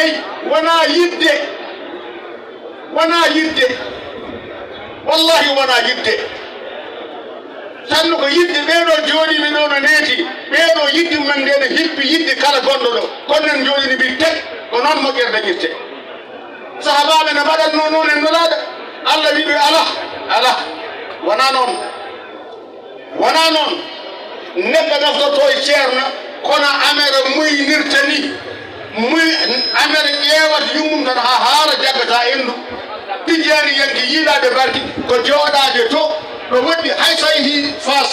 dey wona yidde wallahi wona yidde tanno ko yidde ɓeeɗo jooɗiɓe ɗo no neeti ɓeeɗo yidde mumen nde ne hippi yidde kala gonɗo ɗo kono nen jooɗini mbi tek ko noon moƴƴere dañirte sahabaɓe ne mbaɗatno noon en nolaɗa Allah wiɓe ala wona noon neɗɗo naftorto e ceerno kono amere muynirta ni amere ƴeewata yummum tan ha haara jaggata endu tijjani yanki yiiɗaɓe barki ko jooɗade to ɗo woɗɗi hay so yeehi Fass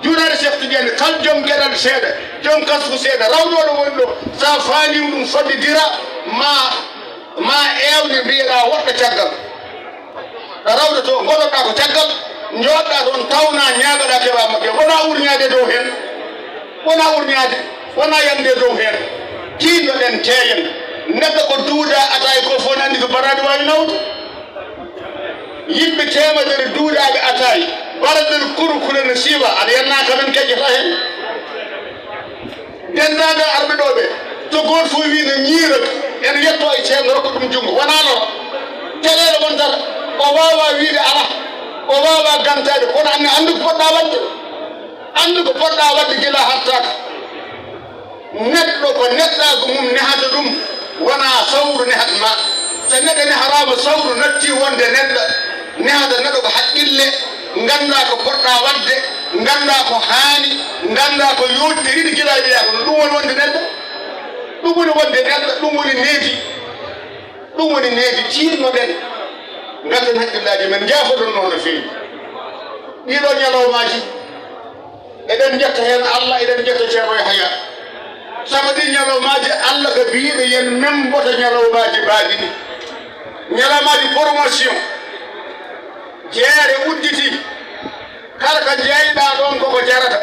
juuɗade Cheikh Tidiane kala joom gueɗal seeɗa joom kasku seeɗa rawɗoɗo woni ɗo sa faalima ɗum foddidira ma ewde mbiyeɗa woɗɗo caggal ɗo rawde to goɗoɗa ko caggal jooɗɗa toon tawna ñagaɗa keɓa magge wona urñade dow hen wona yande dow hen tiiɗoɗen teeyen neɗɗo ko duuɗa ataye ko fof ne andi ko barade wawi nawde yimɓe temedere duuɗaɓe ataye baraɗen kurukure no siiwa aɗa yanna kamen keƴƴata hen dendagal arɓe ɗo ɓe to goto fof wi no ñiirata ene yetto e ceerno rokka ɗum junngo wona noon teɗele wontata o wawa wiide ala o wawa gantade kono anne andu ko poɗɗa wadde gila hattaka neɗɗo ko neɗɗago mum nehata ɗum wona sawru nehat ma so neɗɗo neharama sawru natti wonde neɗɗo nehata neɗɗo ko haqqille ganda ko poɗɗa wadde ganda ko haani ganda ko yotti yiɗi gila wiya ko ɗum woni wonde neɗɗo ɗum woni needi tiinnoɗen gadden haqqillaji men jaafoɗon noon no feewi ɗiɗo ñalawmaji eɗen jetta hen Allah eɗen jetta ceerno Yahya sabu ɗi ñalawmaji Allah ko biiɗo yen memboto ñalawmaji mbaaɗi ɗi ñalawmaji promotion jeere udditi kala ko jeyɗa ɗon koko jarata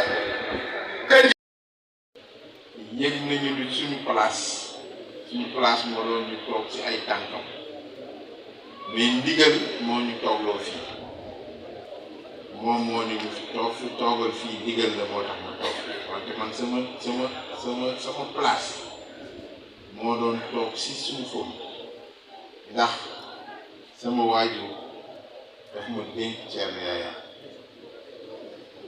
yëg nañu ni suñu place moo doon ñu toog ci ay tànkam mais ndigal moo ñu toogloo fii moom moo ni ñu fi toogal fii ndigal la moo tax ma toog wante man sama place moo doon toog ci suufam ndax sama waajur daf ma dénk Thierno Yaya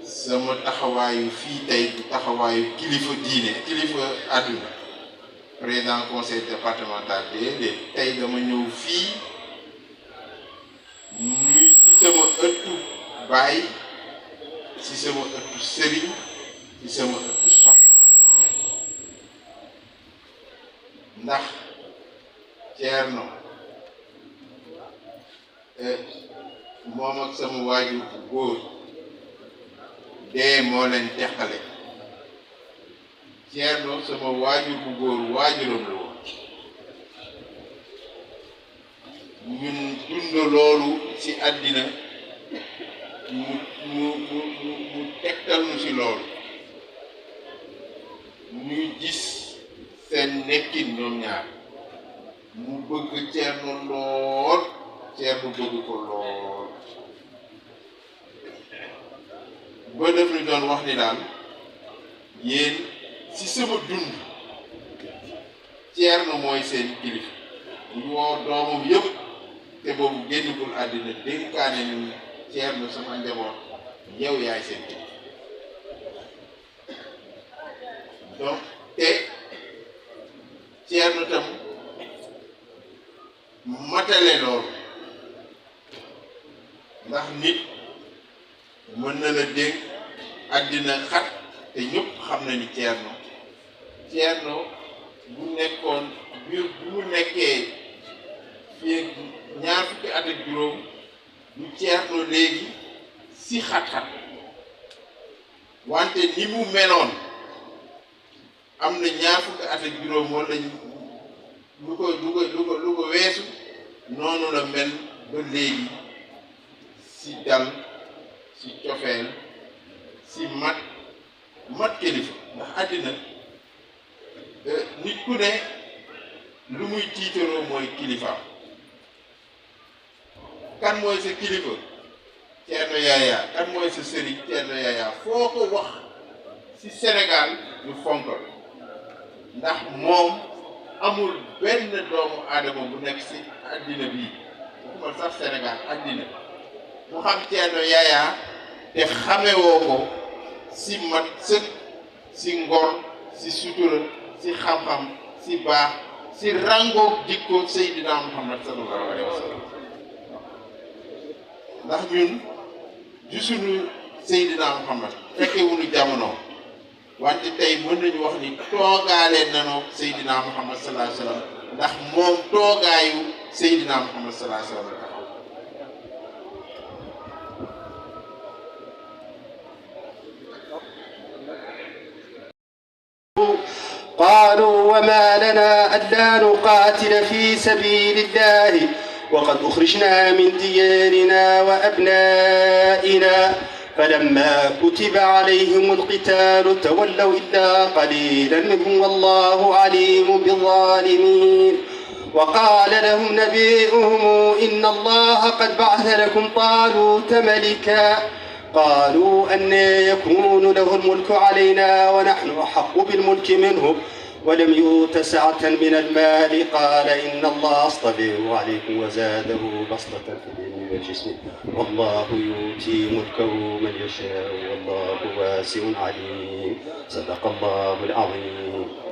sama taxawaayu fii tey du taxawaayu kilifa diine kilifa àdduna président conseil départemental déedéet tey dama ñëw fii ñuy ci sama ëttu baay ci sama ëttu sëriñ ci sama ëttu sox ndax Thierno moom ak sama waajur bu góor dee moo leen teqale Thierno sama waajur bu góor waajuram la woon ñun dund loolu ci àddina mu tegtal nu ci loolu ñuy gis seen nekkin ñoom ñaar mu bëgg Thierno lool Thierno bëgg ko lool ba def ñu doon wax ni daal yéen ci sama dund Thierno mooy seen kilifa ñu woo doomam yëpp te boobu génnagul àddina dénkaane ñu Thierno sama njaboot yow yaay seen kilifa donc te Thierno tam matale loolu ndax nit mën na la dénk àddina xat te ñëpp xam na ni Thierno bu nekkoon bu mu nekkee fii ñaar fukki at ak juróom du Thierno léegi si xat-xat wante ni mu meloon am na ñaar fukki at ak juróom wala lu ko weesu noonu la mel ba léegi si dal si cofeel si mat kilifa ndax àddina nit ku ne lu muy tiitaroo mooy kilifaam kan mooy sa kilifa Thierno Yaya kan mooy sa sëriñ Thierno Yaya foo ko wax si Sénégal ñu fonkal ndax moom amul benn doomu aadama bu nekk si addina bii waxuma sax Sénégal addina mu xam Thierno Yaya te xamewoo ko si mat sëkk si ngor si sutura si xam-xam si baax si rangoog jikko Seydina Muhammad sallallahu alayhi wa sallam ndax ñun gisuñu Seydina Muhammad fekke wuñu jamono wante tey mën nañu wax ni toogaale nanoo Seydina Muhammad sallallahu alayhi wa sallam ndax moom toogaayu Seydina Muhammad sallallahu alayhi wa sallam قالوا وما لنا ألا نقاتل في سبيل الله وقد أخرجنا من ديارنا وأبنائنا فلما كتب عليهم القتال تولوا إلا قليلا منهم والله عليم بالظالمين وقال لهم نبيئهم إن الله قد بعث لكم طالوت ملكا قالوا أن يكون له الملك علينا ونحن أحق بالملك منه ولم يؤت سعة من المال قال إن الله اصطفاه عليكم وزاده بسطة في العلم والجسم والله يؤتي ملكه من يشاء والله واسع عليم صدق الله العظيم.